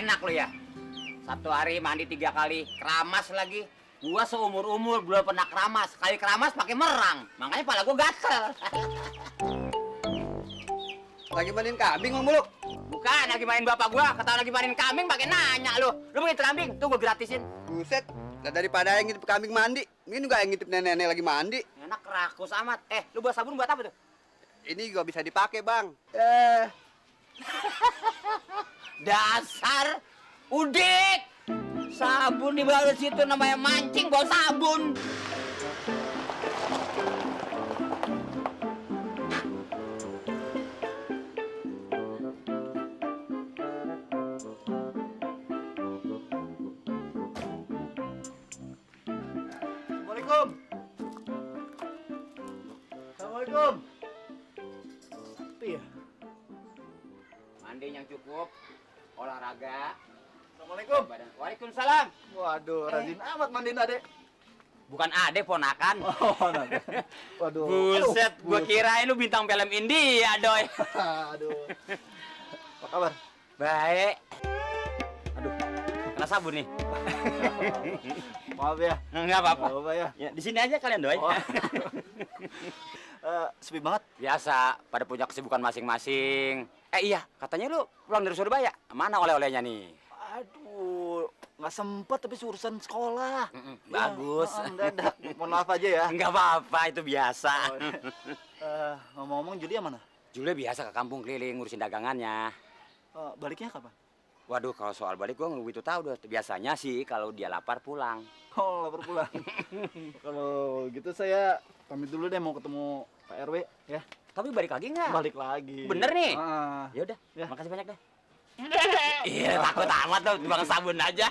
enak lo ya. Satu hari mandi 3 kali, keramas lagi. Gua seumur-umur belum pernah keramas. Sekali keramas pakai merang. Makanya pala gua gatel. Lagi mandiin kambing, Mang Muluk. Bukan, lagi main bapak gua. Kata lagi mainin kambing pakai nanya lu. Lu mau ngintip kambing? Tuh gua gratisin. Buset, lah daripada yang ngintip kambing mandi, ini juga yang ngintip nenek-nenek lagi mandi. Enak rakus amat. Lu buat sabun buat apa tuh? Ini juga bisa dipakai, Bang. Dasar udik. Sabun di bawah situ namanya mancing bawa sabun. Assalamualaikum. Assalamualaikum. Iya. Mandi yang cukup, olahraga. Assalamualaikum. Waalaikumsalam. Waduh, rajin amat mandiin adek. Bukan ade ponakan. Oh, nanti. Waduh. Buset, gua kirain lu bintang film India, doy. Aduh. Apa kabar? Baik. Aduh, kena sabun nih. Maaf ya. Enggak apa-apa. Apa ya? Ya, di sini aja kalian, doy. Oh. Sepi banget. Biasa, pada punya kesibukan masing-masing. Iya, katanya lu pulang dari Surabaya. Mana oleh-olehnya nih? Aduh, nggak sempet tapi urusan sekolah. Bagus. Mendadak. Mohon maaf aja ya. Enggak apa-apa, itu biasa. Oh, ngomong-ngomong Julia mana? Julia biasa ke kampung keliling ngurusin dagangannya. Baliknya kapan? Waduh, kalau soal balik gua nggak begitu tahu deh. Biasanya sih kalau dia lapar pulang. Oh, lapar pulang. Kalau gitu saya pamit dulu deh, mau ketemu Pak RW ya. Tapi balik lagi nggak? Balik lagi. Bener nih? Ya udah, Ya. makasih banyak deh. Iya, takut amat tuh, bang sabun aja.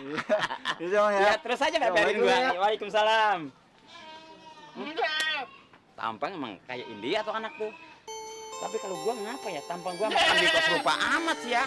Iya, Bang, ya. Ya, terus aja ngabarin gua. Ya. Waalaikumsalam. Tampang emang kayak India atau anak tuh. Tapi kalau gua ngapa ya, tampang gua makan di kos rupa amat sih ya.